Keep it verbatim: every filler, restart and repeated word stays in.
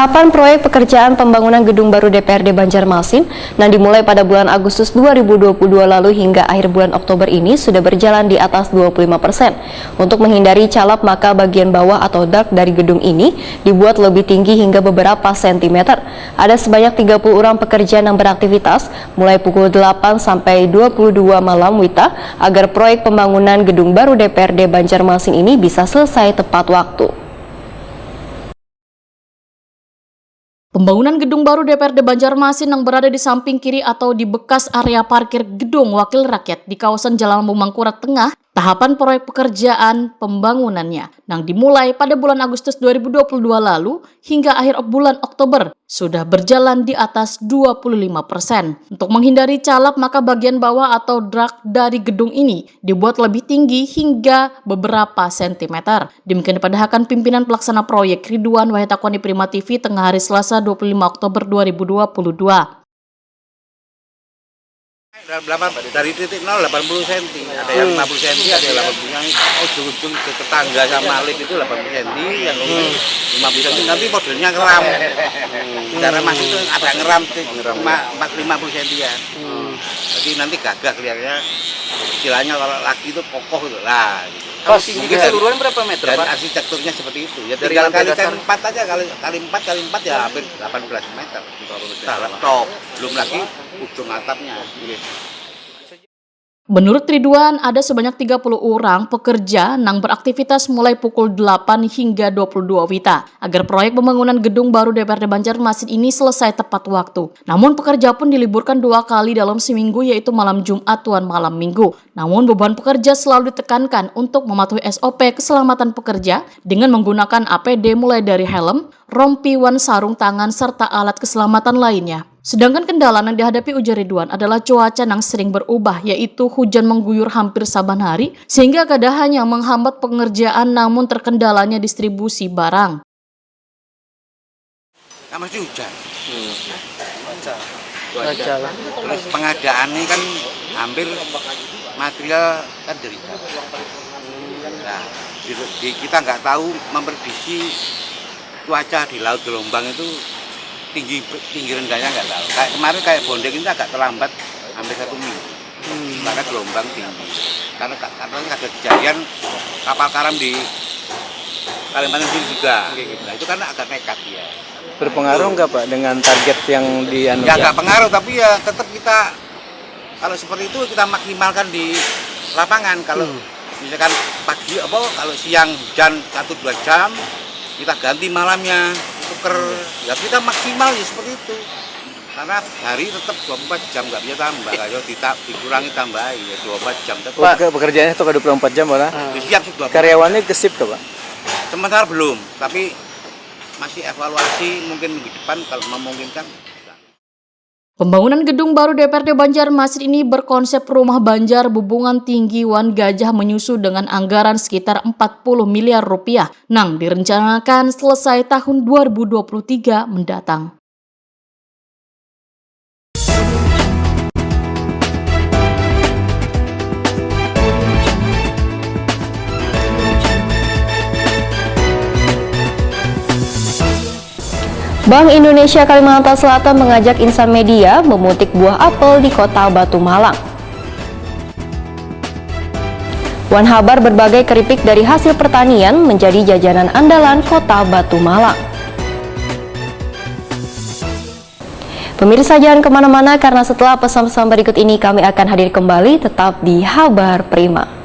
Tahapan proyek pekerjaan pembangunan gedung baru D P R D Banjarmasin yang dimulai pada bulan Agustus dua ribu dua puluh dua lalu hingga akhir bulan Oktober ini sudah berjalan di atas dua puluh lima persen. Untuk menghindari calap, maka bagian bawah atau dark dari gedung ini dibuat lebih tinggi hingga beberapa sentimeter. Ada sebanyak tiga puluh orang pekerja yang beraktivitas mulai pukul delapan sampai dua puluh dua malam wita agar proyek pembangunan gedung baru D P R D Banjarmasin ini bisa selesai tepat waktu. Pembangunan gedung baru D P R D Banjarmasin yang berada di samping kiri atau di bekas area parkir gedung Wakil Rakyat di kawasan Jalan Lambung Mangkurat Tengah, tahapan proyek pekerjaan pembangunannya yang dimulai pada bulan Agustus dua ribu dua puluh dua lalu hingga akhir bulan Oktober sudah berjalan di atas dua puluh lima persen. Untuk menghindari calap, maka bagian bawah atau dark dari gedung ini dibuat lebih tinggi hingga beberapa sentimeter. Demikian dipadahakan pimpinan pelaksana proyek Ridwan Wahitakoni Prima T V tengah hari Selasa dua puluh lima Oktober dua ribu dua puluh dua. Dari, dari titik nol delapan puluh senti, ada yang lima puluh senti, ada yang delapan puluh, yang ujung-ujung ke tetangga sama lift itu delapan puluh senti, yang lima puluh senti, nanti modelnya ngeram. Cara masuk itu ada ngeram, cuma empat lima puluh sentian. Jadi nanti gagah kelihatannya, istilahnya kalau laki itu kokoh itu lah. Gitu. Kalau tinggi keseluruhan berapa meter, Pak? Dari arsitekturnya seperti itu. Ya tinggal kalikan empat aja, kali, kali empat kali empat ya hampir delapan belas meter. Nah, top. Belum lagi ujung atapnya. Menurut Ridwan, ada sebanyak tiga puluh orang pekerja nang beraktivitas mulai pukul delapan hingga dua puluh dua wita agar proyek pembangunan gedung baru D P R D Banjarmasin ini selesai tepat waktu. Namun pekerja pun diliburkan dua kali dalam seminggu, yaitu malam Jumat wan malam Minggu. Namun beban pekerja selalu ditekankan untuk mematuhi S O P keselamatan pekerja dengan menggunakan A P D mulai dari helm, rompi wan sarung tangan serta alat keselamatan lainnya. Sedangkan kendala nang dihadapi, ujar Ridwan, adalah cuaca nang sering berubah, yaitu hujan mengguyur hampir saban hari, sehingga kada hanya menghambat pengerjaan namun terkendalanya distribusi barang. Nah, mesti hujan. Cuaca. Terus pengadaannya kan hampir material kan dari Jawa. Nah, di, di, kita nggak tahu memprediksi cuaca di laut gelombang itu tinggi tinggi rendahnya nggak tahu. Kayak kemarin kayak Bondeng ini agak terlambat hampir satu minggu. Hmm. Karena gelombang tinggi. Karena karena ada kejadian kapal karam di Kalimantan Timur juga. Nah, itu karena agak nekat ya. Berpengaruh nggak Pak dengan target yang di anu? Ya nggak pengaruh, tapi ya tetap kita kalau seperti itu kita maksimalkan di lapangan. Kalau hmm. Misalkan pagi apa kalau siang hujan satu dua jam, kita ganti malamnya, tuker, ya kita maksimal ya seperti itu. Karena hari tetap dua puluh empat jam nggak bisa tambah, kalau kita dikurangi tambahi ya dua puluh empat jam tetap. Pak, pekerjaannya tuh dua puluh empat jam mana? Ah. Siap sudah. Karyawannya gesip tuh Pak? Sementara belum, tapi masih evaluasi mungkin minggu depan kalau memungkinkan. Pembangunan gedung baru D P R D Banjarmasin ini berkonsep rumah banjar bubungan tinggi wan gajah menyusu dengan anggaran sekitar empat puluh miliar rupiah nang direncanakan selesai tahun dua ribu dua puluh tiga mendatang. Bank Indonesia Kalimantan Selatan mengajak insan media memutik buah apel di Kota Batu Malang. Wan habar, berbagai keripik dari hasil pertanian menjadi jajanan andalan Kota Batu Malang. Pemirsa, jangan kemana-mana karena setelah pesan-pesan berikut ini kami akan hadir kembali, tetap di Habar Prima.